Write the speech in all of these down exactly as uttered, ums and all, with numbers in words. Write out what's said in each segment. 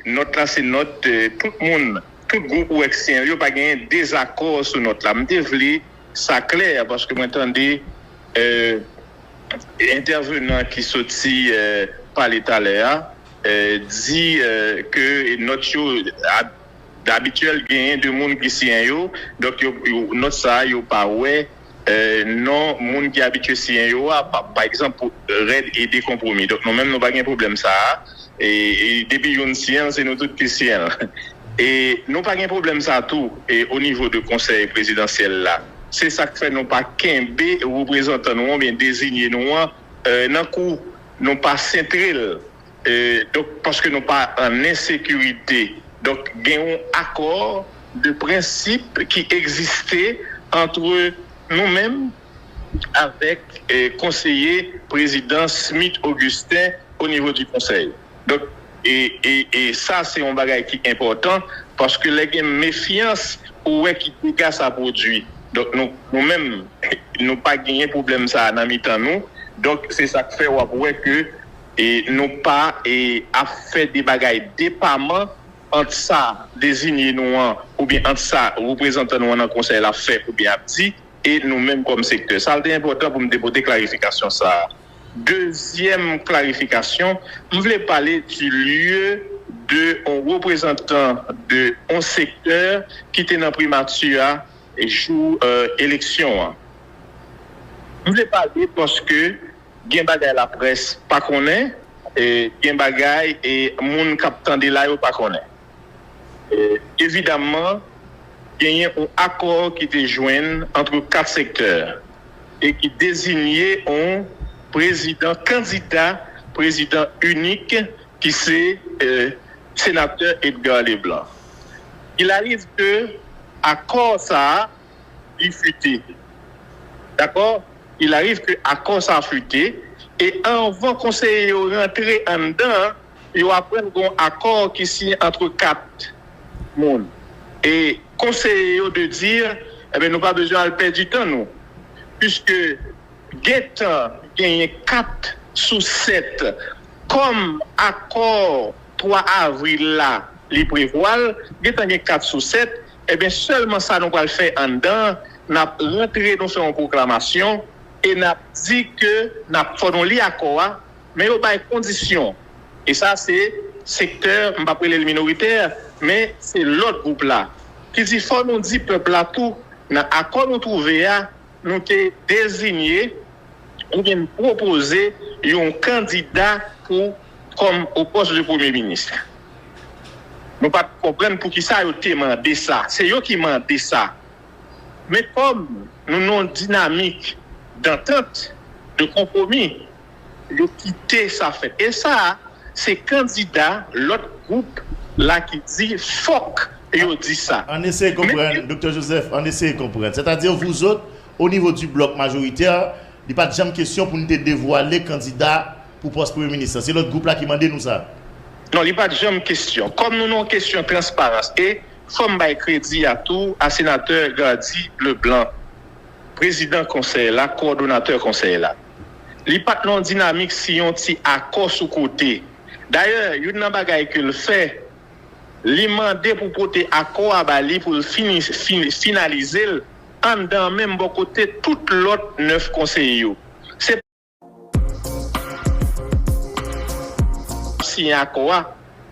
Nòt la se nòt, eh, tout moun, tout gwoup ou wè k siyen l yo, pa genyen dezakò sou nòt la. M te vle sa klè, paske mwen tande, eh, entèvenan ki soti, eh, pale talè a, eh, di, eh, ke nòt yo ab-, abityèl genyen de moun ki siyen yo, donk yo, yo, nòt sa a, yo pa wè, eh, non moun ki abitye siyen yo a, pa, pa egzanp, pou Rèd Ede Konpwomi. Donk nou menm, nou pa gen pwoblèm sa a. E, e depi youn siyen l, se nou tout ki siyen l. E nou pa gen pwoblèm sa a tou, e o nivo de konsèy prezidansyèl la. Se sa k fè nou pa kenbe reprezantan nou an, oubyen dezinye nou an, eh, nan kou. Nou pa sentre l. Eh, donk, paske nou pa an ensekirite. Donk, gen yon akò de prensip ki egziste antre nou menm avèk, eh, konseye prezidan Smith Augustin o nivo di konsèy. Donk, e, e, e sa se yon bagay ki enpòtan, paske lè gen mefyans, ou wè ki dega sa pwodui. Donk, nou, nou menm, nou pa genyen pwoblèm sa a nan mitan nou. Donk, se sa k fè w ap wè ke, e, nou pa, e, ap fè de bagay depaman ant sa dezinye nou an, oubyen ant sa reprezantan nou an nan konsèy la ap fè oubyen ap di, e nou menm kòm sektè. Sa l te enpòtan pou m te pote klarifikasyon sa a. Dezyèm klarifikasyon, m vle pale du lieu de yon reprezantan de yon sektè ki te nan primati a jou, eh, eleksyon an. M vle pale paske gen bagay laprès pa konnen, e gen bagay, e moun k ap tande la yo pa konnen. E, evidamman, genyen yon akò ki te jwenn antre kat sektè e ki dezinye yon prezidan, kandida prezidan inik, ki se, eh, senatè Edgar Leblanc. Il arrive que akò sa a, li fite. Dakò? Il arrive que akò sa a fite, e anvan konseye yo rantre anndan, yo aprann gon akò ki siyen antre kat moun. E konseye yo de dir, enben, nou pa bezwen al pèdi tan nou. Puiske gentan genyen kat sou sèt kòm akò twa avril la, li prevwa l, gentan gen kat sou sèt, ebyen, sèlman sa nou pral fè anndan, n ap rantre, nou fè yon pwoklamasyon, e n ap di ke n ap fò nou li akò a, men yo bay kondisyon. E sa se sektè, m p ap rele l minoritè, men se lòt gwoup la, ki di fò nou di pèp la tou, nan akò nou twouve a, nou te dezinye oubyen n pwopoze yon kandida pou, kòm o pòs de premye minis. Nou pa t konprann poukisa yo te mande sa. Se yo ki mande sa. Men kòm nou nan yon dinamik dantant, de konpwomi, yo kite sa fèt. E sa a, se kandida lòt gwoup la ki di fòk yo di sa. Ann eseye konprann, Doktè Joseph, ann eseye konprann. Sètadi, vous autres, au niveau du bloc majoritaire, li pa t janm kesyon pou n te devwale kandida pou pòs premye minis la. Se lòt gwoup la ki mande nou sa. Non, li pa t janm kesyon. Kòm nou nan yon kesyon transparans, e fò m bay kredi a tou a senatè Gardy Leblanc, prezidan konsèy la, kowòdonatè konsèy la. Li pa t nan yon dinamik si yon ti akò sou kote. Dayè, youn nan bagay ke l fè, li mande pou pote akò a ba li pou l fini, fin, finalize l anndan menm bò kote tout lòt nèf konseye yo. Se siyen akò a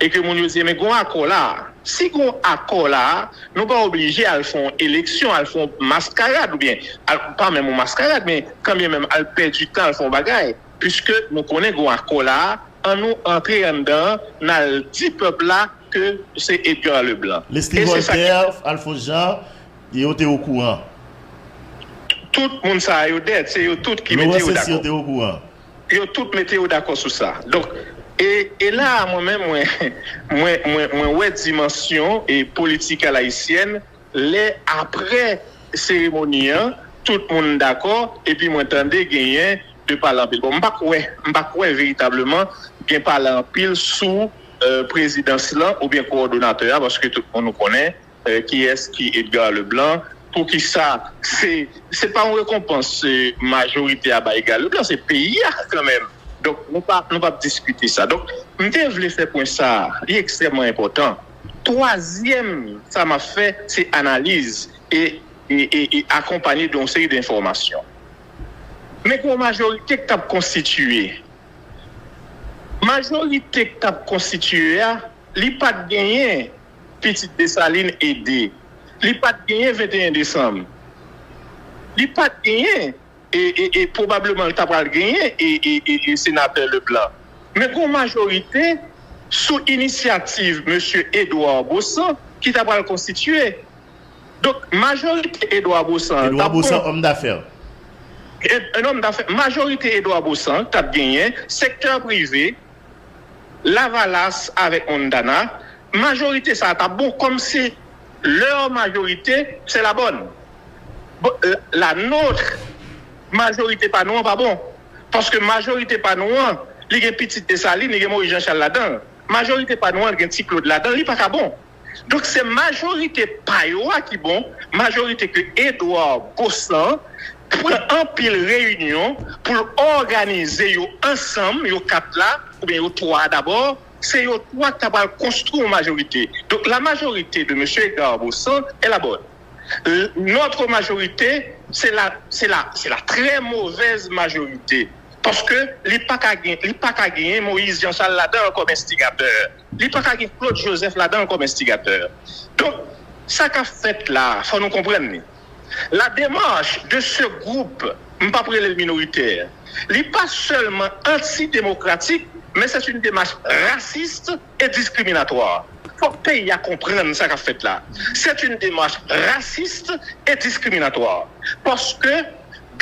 e ke moun yo di, men gon akò la a. Si gon akò la a, nou pa oblije al fè yon eleksyon, al fè yon maskarad, oubyen al, pa menm yon maskarad, men kanmenm al pèdi tan, al fè yon bagay. Piske nou konnen gon akò la a, ann nou antre anndan an, n al di pèp la ke se Edgar Leblanc. Leslie Voltaire, Alphonse Jean, yo te okouran. Tout moun sa a yo dèt, se yo tout ki mete yo dakò. Yo tout mete yo dakò sou sa. Donk, e, e la a, mwen menm, mwen, mwen, mwen, mwen wè dimansyon e politik alayisyèn lè, apre seremoni an, tout moun dakò, epi mwen tande genyen de pale anpil. Bon, m pa kwè, m pa kwè veritableman gen pale anpil sou, eh, prezidans lan oubyen kowòdonatè a, paske tout moun nou konnen, eh, kiyès ki Edgar Leblanc, poukisa se, se pa yon rekonpans, eh, majorite a bay Edgar Leblanc, se peyi a kanmenm. Donk, nou pa, nou p ap diskite sa. Donk, M te vle fè pwen sa a, li ekstrèmman enpòtan. Twazyèm sa m ap fè, se analiz e, e, e, e akonpanye de yon seri de enfòmasyon. Men gen yon majorite k t ap konstitiye. Majorite k t ap konstitiye a, li pa t genyen pitit Desalin ede. Li pa t genyen venteyen desanm. Li pa t genyen e, e, e pwobableman l ta pral genyen e, e, e, e senatè Leblanc. Men gen yon majorite sou inisyativ mesye Edouard Baussan ki ta pral konstitiye. Donk, majorite Edouard Baussan an t ap bon. Edouard Baussan, homme d'affaires. Un homme d'affaires. Majorite Edouard Baussan t ap genyen sektè prive, Lavalas avèk Montana, majorite sa a t ap bon kòmsi leur majorité, c'est la bonne. Bon, la, la nôtre, majorite pa nou an pa bon. Paske majorite pa nou an, li gen pitit Desalin, li gen Moïse Jean Charles ladan l. Majorite pa nou an, li gen Ti Claude ladan l, li pa ka bon. Donk se majorite pa yo a ki bon, majorite ke Edouard Baussan pran anpil reyinyon pou l òganize yo ansanm, yo kat la, oubyen yo twa dabò, se yo twa ki ta pral konstwi yon majorite. Donk la majorite de mesye Edouard Baussan est la bonne. Notre majorité, c'est la, c'est la, c'est la très mauvaise majorité. Paske li pa ka gen, li pa ka genyen Moïse Jean Charles ladan l kòm enstigatè. Li pa ka gen Claude Joseph ladan l kòm enstigatè. Donk, sa k ap fèt la a, fò nou konprann li. La démarche de ce groupe, m p ap rele l minoritè, li pa sèlman antidemokratik, men c'est une démarche raciste et discriminatoire. Fòk peyi a konprann sa k ap fèt la. C'est une démarche raciste et discriminatoire. Paske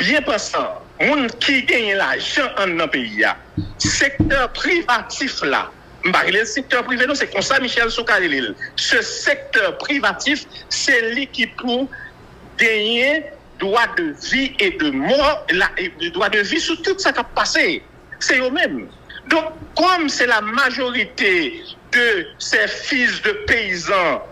byen pansan, moun ki genyen lajan anndan peyi a, sektè privatif la, m pa rele l sektè prive non, se konsa Michel Soukar rele l. Se sektè privatif, se li ki pou genyen dwa de vi e de mò, la, dwa de vi sou tout sa k ap pase. Se yo menm. Donk, kòm se la majorite de ces fils de paysans,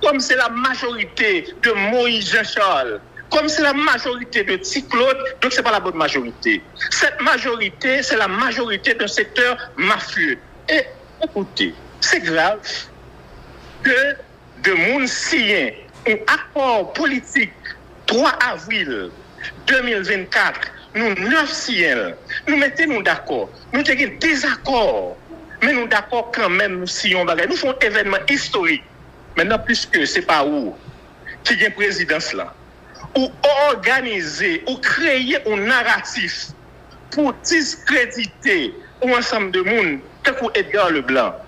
comme c'est la majorité de Moïse Jean Charles, comme c'est la majorité de Ti Claude, donc c'est pas la bonne majorité. Cette majorité, c'est la majorité d'un secteur mafieux. Et écoutez, c'est grave que de moun siyen yon akò politik twa avril de mil vennkat, nou nèf siyen l, nou mete nou dakò, nou te gen dezakò, men nou dakò kanmenm, nou siyen yon bagay, nou fè yon evènman istorik. Mentnan, piske se pa ou ki gen prezidans lan, ou òganize, ou kreye yon naratif pou diskredite yon ansanm de moun tankou Edgar Leblanc,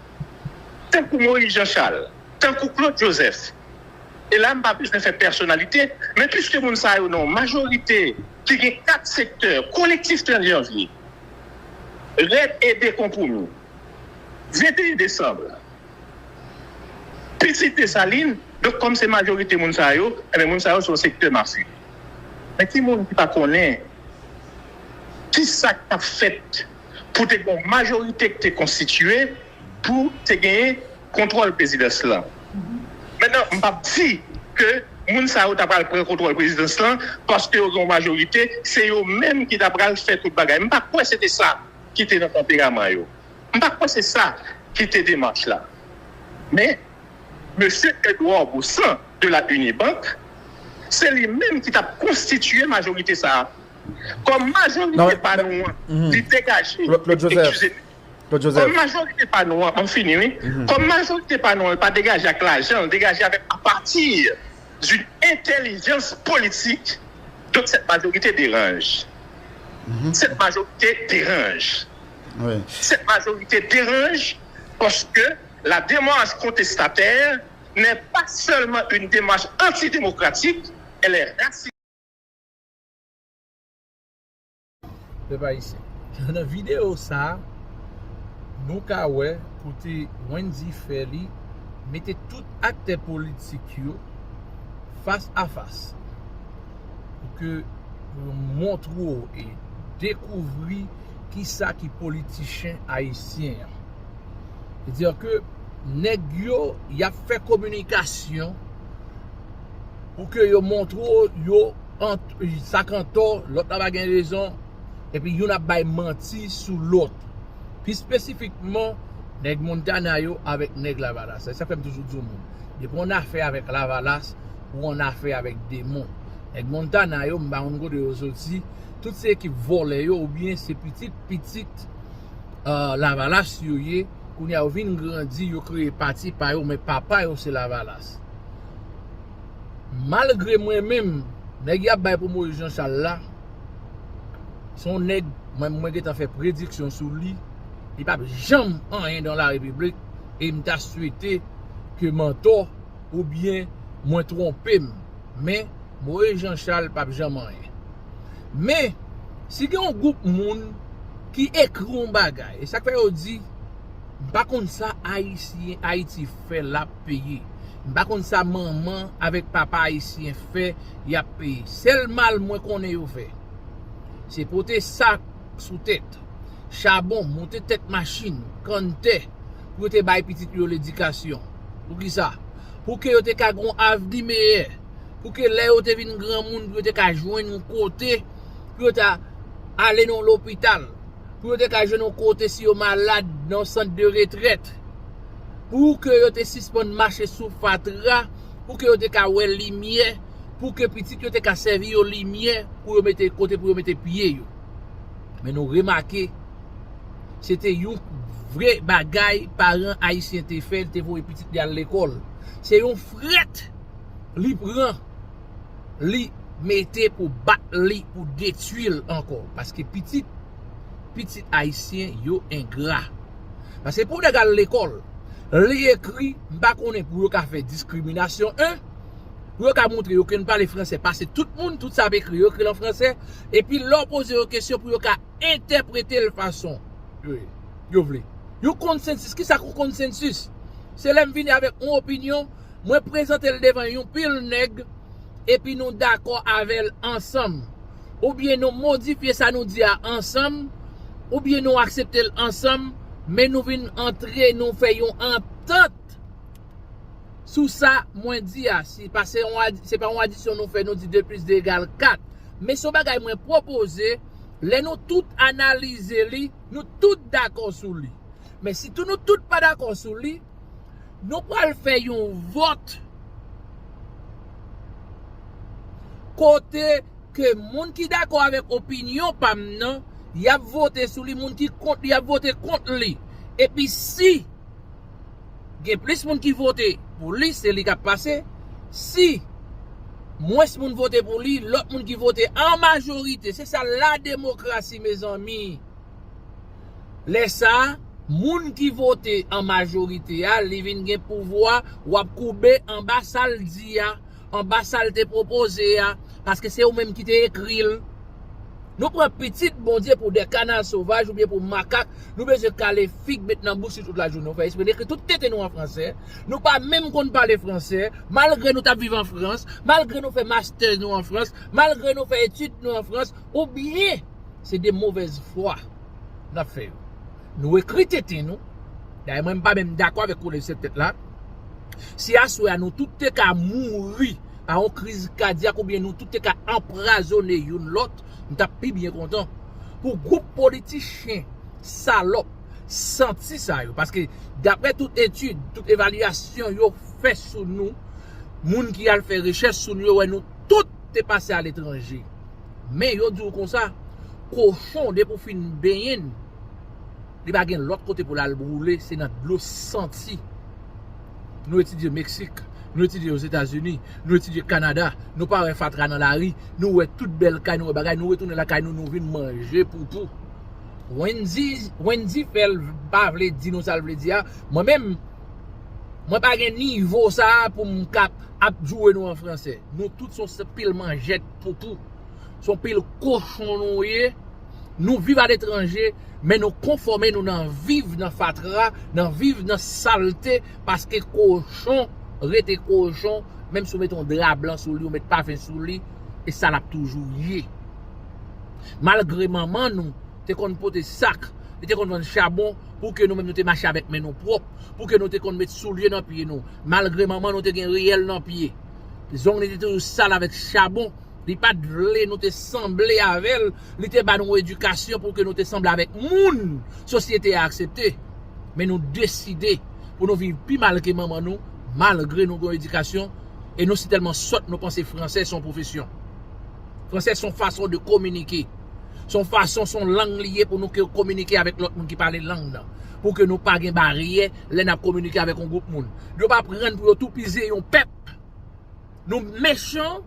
tankou Moïse Jean Charles, tankou Claude Joseph. E la, m pa bezwen fè pèsonalite, men piske moun sa yo nan yon majorite ki gen kat sektè, Kolektif trant Janvye, Rèd Ede Konpwomi, venteyen desanm, Pitit Desalin, donk kòm se majorite moun sa yo, enben moun sa yo se yon sektè mafye. Men ki moun ki pa konnen kisa k t ap fèt pou te gen yon majorite ki te konstitiye pou te genyen kontwòl prezidans lan? Mentnan, m p ap di ke moun sa yo ta pral pran kontwòl prezidans lan paske yo gen yon majorite, se yo menm ki ta pral fè tout bagay. M pa kwè se te sa ki te nan tanperaman yo. M pa kwè se sa ki te demach la. Men, mesye Edouard Baussan de la Unibank, se li menm ki t ap konstitiye majorite sa a. Kòm majorite pa nou an, li degaje, eskize m, kòm majorite pa nou an, m fini wi, kòm majorite pa nou an pa degaje ak lajan, l degaje avèk apati d'une intelligence politique, donc cette majorité dérange. Cette majorité dérange. Cette majorité dérange parce que la démarche contestataire n'est pas seulement une démarche antidémocratique, elle est raciste. Pèp ayisyen. Nan videyo sa a, nou ka wè kote Wendy fè li mete tout aktè politik yo fas a fas pou ke pou yo montre w e dekouvri kisa ki politichen ayisyen an. Sètadi ke nèg yo, y ap fè kominikasyon pou ke yo montre w yo sa k antò, lòt la pa gen rezon, epi youn ap bay manti sou lòt. Pi espesifikman, nèg Montana yo avèk nèg Lavalas. Se sa k fè m toujou di yon moun, depi w annafè avèk Lavalas, ou annafè avèk demon. Nèg Montana yo, m pa konn kote yo soti. Tout se ekip vòlè yo, oubyen se pitit pitit, euh, Lavalas yo ye. Kounye a yo vin grandi, yo kreye pati pa yo, men papa yo se Lavalas. Malgre mwen menm, nèg y ap bay pou Moïse Jean Charles la, se yon nèg mwen, mwen gentan fè prediksyon sou li. Li p ap janm anyen dan la repiblik. E m ta swete ke m antò oubyen mwen twonpe m. Men Moïse Jean Charles p ap janm anyen. Men si gen yon gwoup moun ki ekri yon bagay, e sa k fè yo di, m pa konn sa Ayisyen, Ayiti fè l ap peye. M pa konn sa manman avèk papa ayisyen fè, y ap peye. Sèl mal mwen konnen yo fè, se pote sak sou tèt, chabon, monte tèt machin, kanntè, pou yo te bay pitit yo ledikasyon. Poukisa? Pou ke yo te ka gen yon avni meyè. Pou ke lè yo te vin granmoun, pou yo te ka jwenn yon kote, pou yo ta ale nan lopital, pou yo te ka jwenn yon kote si yo malad nan yon sant de retrèt, pou ke yo te sispann mache sou fatra, pou ke yo te ka wè limyè, pou ke pitit yo te ka sèvi yo limyè, pou yo mete kote pou yo mete pye yo. Men nou remake, se te yon vre bagay paran ayisyen te fè, li te voye pitit li al lekòl. Se yon frèt li pran, li mete pou bat li, pou detwi l ankò. Paske pitit, pitit ayisyen yo engra. Paske pou nèg al lekòl, li ekri, m pa konnen pou yo ka fè diskriminasyon, en, pou yo ka montre yo ke n pale fransè, pase tout moun, tout sa ap ekri, yo ekri l an fransè, epi lè w poze yo kesyon pou yo ka entèprete l fason yo, yo vle. Yon konsensis, kisa k yon konsensis? Se lè m vini avèk yon opinyon, mwen prezante l devan yon pil nèg, epi nou dakò avè l ansanm. Oubyen nou modifye sa nou di a ansanm, oubyen nou aksepte l ansanm, men nou vin antre, nou fè yon antant sou sa mwen di a. Si pa se yon adi-, se pa yon adisyon nou fè, nou di de plis de egal kat. Men se yon bagay mwen pwopoze, lè nou tout analize li, nou tout dakò sou li. Men sitou nou tout pa dakò sou li, nou pral fè yon vòt kote ke moun ki dakò avèk opinyon pa m nan, y ap vote sou li, moun ki kont li, y ap vote kont li. Epi si gen plis moun ki vote pou li, se li k ap pase. Si mwens moun vote pou li, lòt moun ki vote an majorite. Se sa la demokrasi, mezanmi. Lè sa a, moun ki vote an majorite a, li vin gen pouvwa, w ap koube anba sa l di a, anba sa l te pwopoze a, paske se ou menm ki te ekri l. Nou pran pitit Bondye pou de kanal sovaj oubyen pou makak, nou bezwen kale fig met nan bouch li tout lajounen. Nou fè espre n ekri tout tenten nou an fransè. Nou pa menm konn pale fransè, malgre nou t ap viv an Frans, malgre nou fè mastè nou an Frans, malgre nou fè etid nou an Frans, oubyen se de movèz fwa n ap fè yo. Nou ekri tenten nou. Dayè, mwen, m pa menm dakò avèk kolèj sèt tèt la. Si aswè a nou tout te ka mouri pa yon kriz kadyak oubyen nou tout te ka anprazone youn lòt, m t ap pi byen kontan. Pou gwoup politichen salòp, santi sa yo. Paske, daprè tout etid, tout evalyasyon yo fè sou nou, moun ki al fè rechèch sou nou, yo wè nou tout te pase aletranje. Men yo di w konsa, kochon, depi w fin benyen l, li pa gen lòt kote pou l al boule, se nan dlo santi. Nou etidye Meksik, nou etidye Ozetazini, nou etidye Kanada, nou pa wè fatra nan lari, nou wè tout bèl kay, nou wè bagay, nou retounen lakay nou, nou vin manje poupou. Wendy, Wendy fè l pa vle di nou sa l vle di a. Mwen menm, mwen pa gen nivo sa a pou m ka ap joure nou an fransè. Nou tout se yon pil manjèt poupou. Se yon pil kochon nou ye. Nou viv aletranje, men nou konfòme nou nan viv nan fatra, nan viv nan salte, paske kochon rete kochon, menm si w mete yon dra blan sou li, ou met pafen sou li, e sa l ap toujou ye. Malgre manman nou te konn pote sak, li te konn vann chabon, pou ke nou menm nou te mache avèk men nou pwòp, pou ke nou te konn met soulye nan pye nou. Malgre manman nou te gen riyèl nan pye, zong li te toujou sal avèk chabon, Li pa t vle nou te sanble avè l. Li te ba nou yon edikasyon pou ke nou te sanble avèk moun sosyete a aksepte. Men nou deside pou nou viv pi mal ke manman nou, malgre nou gen yon edikasyon, e nou si tèlman sòt nou panse fransè se yon pwofesyon. Fransè se yon fason de kominike. Se yon fason, se yon lang li ye pou nou ke kominike avèk lòt moun ki pale lang nan. Pou ke nou pa gen baryè lè n ap kominike avèk yon gwoup moun. Yo pa pran n pou yo toupizi yon pèp. Nou mechan,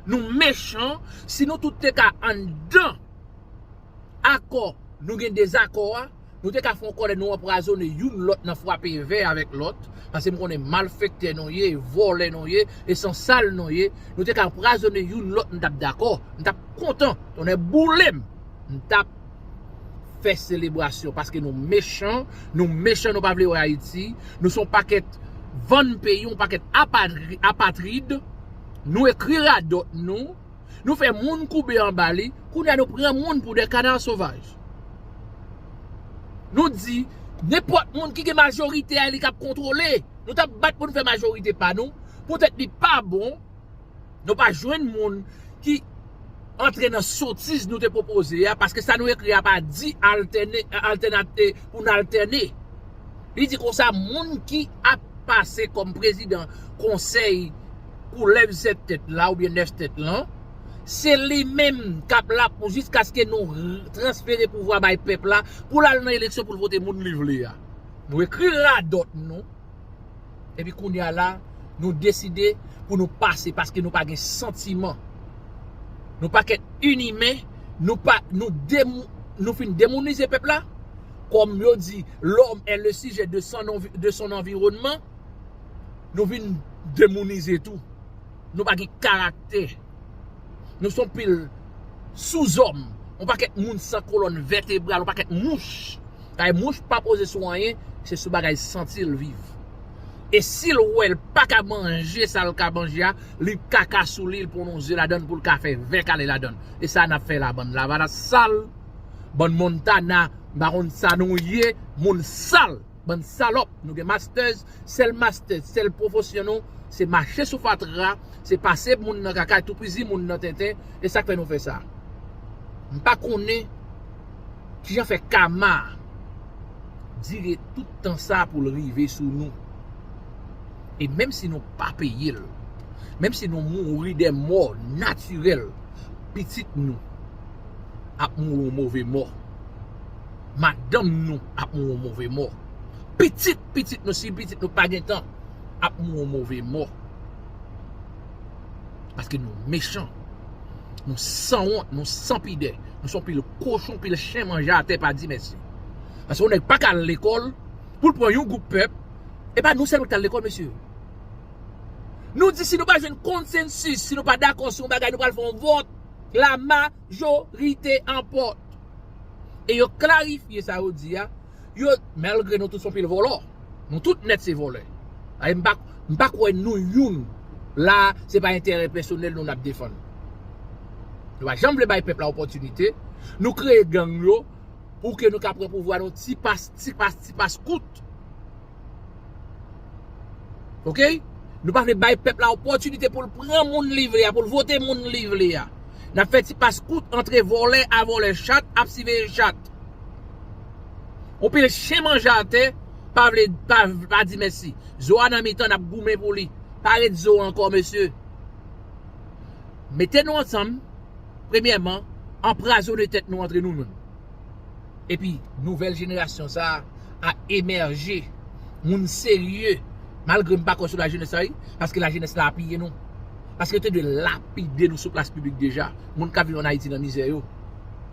nou mechan, si nou tout te ka anndan akò, nou gen dezakò a, nou te ka fè yon kòlè, nou anpwazonnen youn lòt nan frape vè avèk lòt, paske m konnen malfektè nou ye, vòlè nou ye, e sansal nou ye, nou te ka anpwazonnen youn lòt, m t ap dakò, m t ap kontan, tonnè boule m, m t ap fè selebrasyon, paske nou mechan, nou mechan, nou pa vle wè Ayiti, nou se yon pakèt vann peyi, yon pakèt apatri-, apatrid, nou ekri radòt nou, nou fè moun koube anba li, kounye a nou pran moun pou de kana sovaj. Nou di, nenpòt moun ki gen majorite a li k ap kontwole, nou t ap bat pou nou fè majorite pa nou, poutèt li pa bon, nou pa jwenn moun ki antre nan sotiz nou te pwopoze a, paske sa nou ekri a pa di altène, altènate pou n altène. Li di konsa, moun ki ap pase kòm prezidan konsèy koulèv sèt tèt la oubyen nèf tèt lan, se li menm k ap la pou jiskaske nou r-, transfere pouvwa bay pèp la, pou l al nan eleksyon pou l vote moun li vle a. Nou ekri radòt nou, epi kounye a la, nou deside pou nou pase, paske nou pa gen santiman. Nou pakèt inimen, nou pa, nou demou-, nou fin demounize pèp la. Kòm yo di, l'homme est le sujet de son envi-, de son environnement. Nou vin demounize tou. Nou pa gen karaktè. Nou se yon pil souzòm. Yon pakèt moun san kolòn vètebral, yon pakèt mouch. Kay mouch pa poze sou anyen, se sou bagay santi l viv. E si l wè l pa ka manje sa l ka manje a, li kaka sou li, l pwononse ladann pou l ka fè vè kale ladann. E sa n ap fè la, bann Lavalas sal, bann Montana, m pa konn sa nou ye, moun sal, bann salòp, nou gen masters, sèl master, sèl pwofesyon nou, se mache sou fatra, se pase moun nan kaka, toupizi moun nan tenten, e sa k fè nou fè sa. M pa konnen kijan fè kama dire tout tan sa pou l rive sou nou. E menm si nou pa peye l, menm si nou mouri de mò natirèl, pitit nou ap mouri yon move mò. Madanm nou ap mouri yon move mò. Pitit pitit nou, si pitit nou pa gen tan, ap mouri yon move mò. Paske nou mechan. Nou sanwont, nou san pidè. Nou se yon pil kochon, pil chen manje atè pa di mèsi. Paske yon nèg pa ka al lekòl pou l pran yon gwoup pèp. E pa nou sèlman ki t al lekòl, mesye. Nou di si nou pa jwenn konsensis, si nou pa dakò sou yon bagay, nou pral fè yon vòt. Lamajorite anpòt. E yo klarifye sa yo di a. Yo, malgre nou tout se yon pil vòlò. Nou tout nèt se vòlè. Ay, m pa, m pa kwè nou youn la, se pa enterè pèsonèl nou n ap defann. Nou pa janm vle bay pèp la opòtinite. Nou kreye gang yo pou ke nou ka pran pouvwa nou ti pas, ti pas, ti pas kout. Oke? Nou pa vle bay pèp la opòtinite pou l pran moun li vle a, pou l vote moun li vle a. N ap fè ti pas kout antre vòlè a vòlè, chat ap siveye chat. Yon pil chen manje atè, pa vle, pa, pa di mèsi. Zo a nan mitan, n ap goumen pou li. Pa ret zo ankò, mesye. Mete nou ansanm, premyèman, anpwazonnen tèt nou antre nou menm. Epi, nouvèl jenerasyon sa a emèje. Moun serye, malgre m pa kwè sou lajenès la, wi, paske lajenès la apiye nou. Paske yo te dwe lapide nou sou plas piblik deja. Moun k ap viv ann Ayiti nan mizè yo,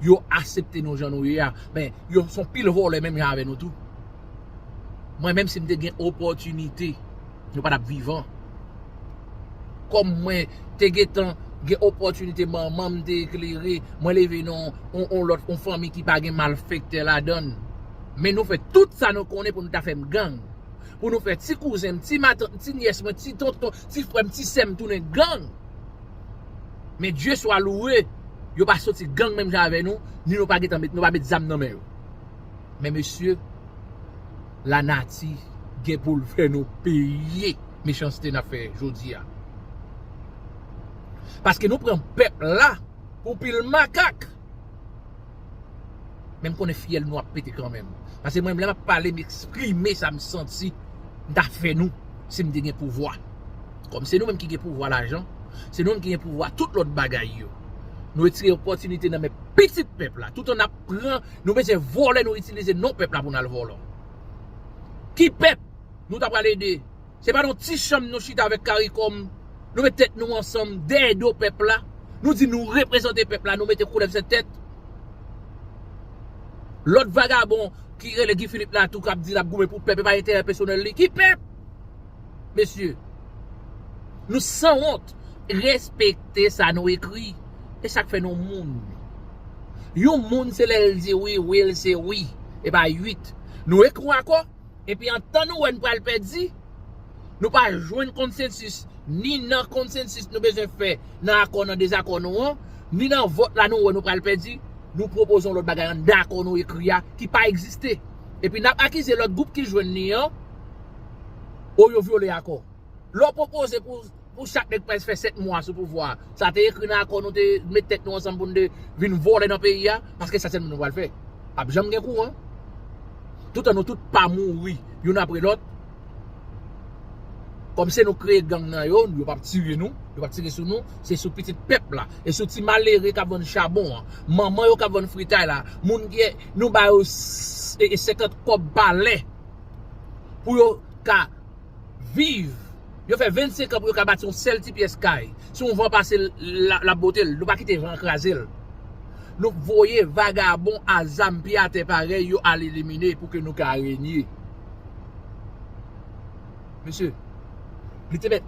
yo aksepte nou jan nou ye a. Men, yo se yon pil vòlè menm jan avè nou tou. Mwen, menm si m te gen opòtinite, nou pa t ap vivan. Kòm mwen te gentan gen opòtinite, manman m te eklere, mwen leve nan yon, yon lòt, yon fanmi ki pa gen malfektè ladan l. Men nou fè tout sa nou konnen pou nou ta fè m gang. Pou nou fè ti kouzen m, ti matant, ti nyès mwen, ti tonton, ti frè m, ti sè m tounen gang. Men Dye swa louwe, yo pa soti gang menm jan avè nou, ni nou pa gentan met, nou pa met zam nan men yo. Men mesye, lanati gen pou l fè nou peye mechanste n ap fè jodi a. Paske nou pran pèp la pou pil makak. Men m konnen fyèl nou ap pete kanmenm. Paske mwen, lè m ap pale, m eksprime sa m santi m ta fè nou si m te gen pouvwa. Kòm se nou menm ki gen pouvwa lajan, se nou menm ki gen pouvwa tout lòt bagay yo. Nou retire opòtinite nan men pitit pèp la. Toutan n ap pran, nou bezwen vòlè, nou itilize non pèp la pou n al vòlò. Ki pèp nou ta pral ede? Se pa nan ti chanm nou chita avèk karikòm, nou met tèt nou ansanm dèyè do pèp la. Nou di nou reprezante pèp la, nou mete koulèv sèt tèt. Lòt vagabon ki rele Guy Philippe la tou k ap di l ap goumen pou pèp, e pa enterè pèsonèl li. Ki pèp? Mesye, nou sanwont. Respekte sa nou ekri. E sa k fè nou moun. Yon moun se lè l di wi, wi l se wi. E pa uit. Nou ekri yon akò, epi an tan nou wè n pral pèdi, nou pa jwenn konsensis, ni nan konsensis nou bezwen fè nan akò, nan dezakò nou an, ni nan vòt la nou wè nou pral pèdi, nou pwopoze yon lòt bagay anndan akò nou ekri a ki pa egziste. Epi n ap akize lòt gwoup ki jwenn li an, o yo vyole akò. Lè w pwopoze pou, pou chak nèg prèske fè sèt mwa sou pouvwa a, sa te ekri nan akò nou te met tèt nou ansanm pou n te vin vòlè nan peyi a, paske sa sèlman nou pral fè. P ap janm gen kouran. Toutan nou tout pa mouri youn apre lòt, kòm se nou kreye gang nan yo, yo p ap tire nou, yo p ap tire sou nou, se sou pitit pèp la, e sou ti malere k ap vann chabon an, manman yo k ap vann fritay la, moun ki, nou ba yo s- e- e senkant kòb pa lè pou yo ka viv. Yo fè vennsenk an pou yo ka bati yon sèl ti pyès kay. Si yon van pase l, l ap bote l. Nou pa kite van an kraze l. Nou voye vagabon a zam pye atè parèy yo al elimine pou ke nou ka renye. Mesye, li te mèt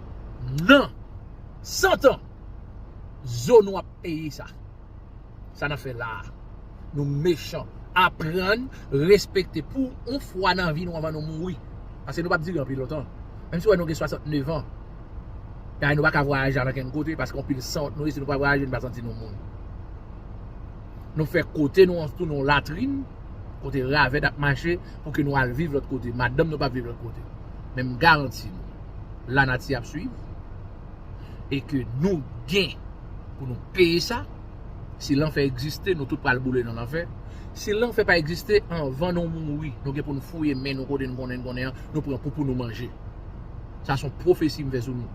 nan san tan, zo nou ap peye sa. Sa n ap fè la a? Nou mechan. Aprann respekte pou yon fwa nan vi nou anvan nou mouri. Paske nou p ap dire anpil lontan. Menm si w wè nou gen swasantnèf an, e nou pa ka vwayaje al ankenn kote, paske anpil sanwont nou ye, si nou pa vwayaje, nou pa santi nou moun. Nou fè kote nou an tounen yon latrin, kote ravèt ap mache, pou ke nou al viv lòt kote. Madanm nou p ap viv lòt kote. Men m garanti nou, lanati ap swiv, e ke nou gen pou nou peye sa. Si lanfè egziste, nou tout pral boule nan lanfè. Si lanfè pa egziste, anvan nou mouri, nou gen pou nou fouye men nou kote nou konnen n konnen an, nou pran pou pou nou manje. Sa se yon pwofesi m fè sou nou.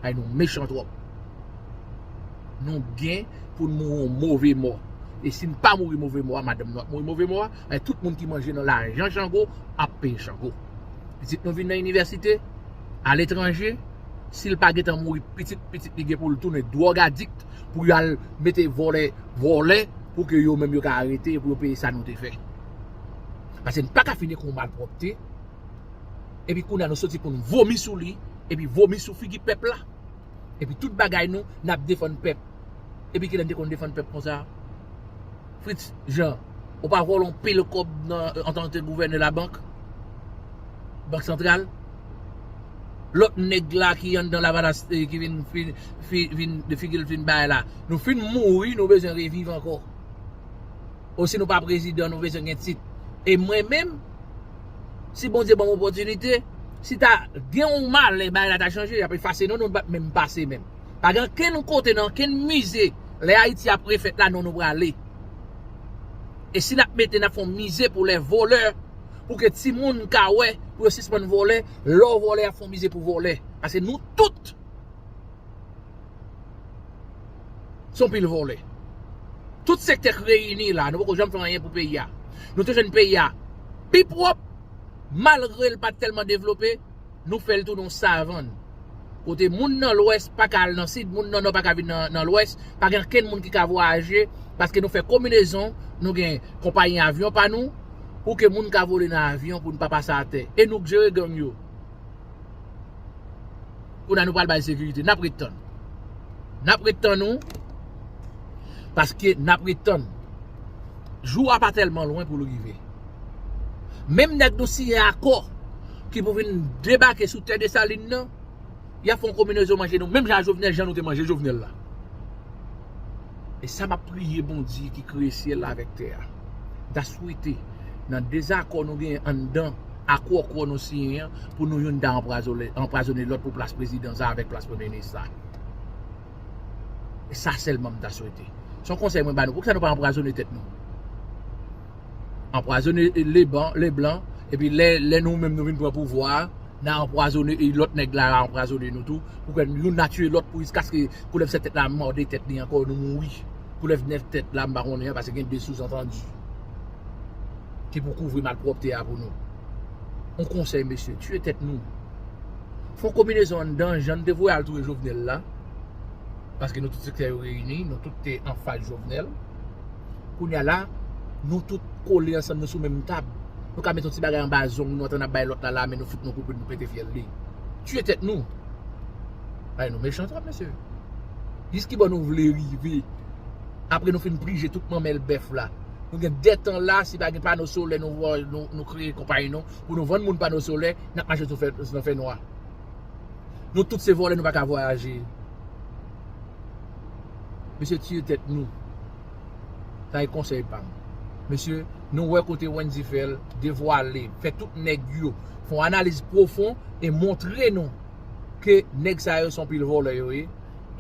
Ay, nou mechan twòp. Nou gen pou n mouri yon move mò. E si n pa mouri move mò a, madanm nou ap mouri move mò a, ay, tout moun ki manje nan lajan Jango ap peye Jango. Pitit nou vin nan inivèsite, aletranje, si l pa gentan mouri pitit, pitit li gen pou l tounen dwòg adikt, pou y al mete vòlè, vòlè, pou ke yo menm yo ka arete, pou yo peye sa nou te fè. Paske n pa ka fini kon malpwòpte, epi kounye a nou soti pou n vomi sou li, epi vomi sou figi pèp la. Epi tout bagay nou, n ap defann pèp. Epi kilè n te konn defann pèp konsa? Fritz Jean, ou pa vòlè yon pil kòb nan, antanke gouvènè labank? Bank Santral? Lòt nèg la ki anndan Lavalas, eh, ki vin, fin, fi- vin, de figi l fin bay la. Nou fin mouri, nou bezwen reviv ankò. Ou si nou pa prezidan, nou bezwen gen tit. E mwen menm, si Bondye ban m opòtinite, si ta gen yon malè, bagay la ta chanje, y ap efase non nou, n p ap menm pase menm. Pa gen ankenn kote nan ankenn mize, lè Ayiti ap refèt la, non nou prale. E si n ap mete, n ap fè yon mize pou lè vòlè, pou ke timoun ka wè, pou yo sispann vòlè, lè w vòlè, y ap fè yon mize pou vòlè. Paske nou tout se yon pil vòlè. Tout sektè k reyini la, nou poko janm fè anyen pou peyi a. Nou te jwenn peyi a pi pwòp, malgre l pa t tèlman devlope, nou fè l tounen yon savann. Kote moun nan lwès pa ka al nan sid, moun nan nò pa ka vin nan, nan lwès, pa gen ankenn moun ki ka vwayaje, paske nou fè konbinezon, nou gen konpayi avyon pa nou, pou ke moun ka vole nan avyon pou n pa pase atè. E nou k jere gang yo. Kounye a nou pral bay sekirite. N ap ret tann. N ap ret tann ou. Paske n ap ret tann. Jou a pa tèlman lwen pou l rive. Menm nèg nou siyen akò ki pou vin debake sou tè Desalin nan, y ap fè yon konbinezon manje nou, menm jan a Jovenel, jan nou te manje Jovenel la. E sa m ap priye Bondye ki kreye syèl la avèk tè a. M ta swete, nan dezakò nou genyen anndan akò, akò nou siyen an, pou nou youn ta anprazone, anprazone lòt pou plas prezidan sa avèk plas premye minis sa. Sa sèlman m ta swete. Se yon konsèy mwen ba nou. Poukisa nou pa anpwazonnen tèt nou? Anpwazonnen leblan, leblan, epi lè, lè nou menm nou vin pran pouvwa a, n a anpwazonnen, e lòt nèg la anpwazonnen nou tou. Pou kè youn nan tye lòt pou jiskaske koulèv sèt tèt la mòde tèt li ankò, nou mouri. Koulèv nèf tèt la, m pa konnen an, paske gen de souzantandi ki pou kouvri malpwòpte a pou nou. On konsèy, mesye, tye tèt nou. Fè yon konbinezon anndan, jan n te voye al touye Jovenel la, paske nou tout sektè yo reyini, nou tout te anfas Jovenel. Kounye a la, nou tout kole ansanm, nou sou menm tab. Nou ka met yon ti bagay anba zong nou, antan n ap bay lòt la lamen, nou fout nou koupe, nou pete fyèl li. Tye tèt nou. Ay, nou mechan twòp, mesye. Jis ki bò nou vle rive? Apre nou fin prije tout manmèl bèf la. Nou gen de tan la, si pa gen pano solè, nou, nou, nou kreye konpayi nou, pou nou vann moun pano solè, n ap mache sou fè, nan fènwa. Nou tout se vòlè, nou pa ka vwayaje. Mesye, tye tèt nou. Sa e konsèy pa m. Mesye, nou wè kote Wendy fè l, devwale, fè tout nèg yo fè yon analiz pwofon e montre nou ke nèg sa yo se yon pil vòlè yo ye.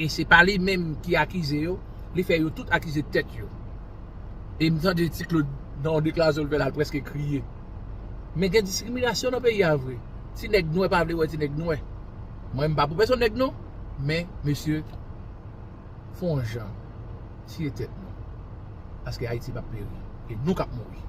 E se pa li menm ki akize yo, li fè yo tout akize tèt yo. E m tande Ti Claude nan yon deklarasyon l fè la, l prèske kriye. Men gen diskriminasyon nan peyi a vre. Ti nèg nwè pa vle wè ti nèg nwè. Mwen, m pa pou pèsonn nèg non, men, mesye, fè yon jan, tye tèt nou. Paske Ayiti p ap peri. E nou k ap mouri.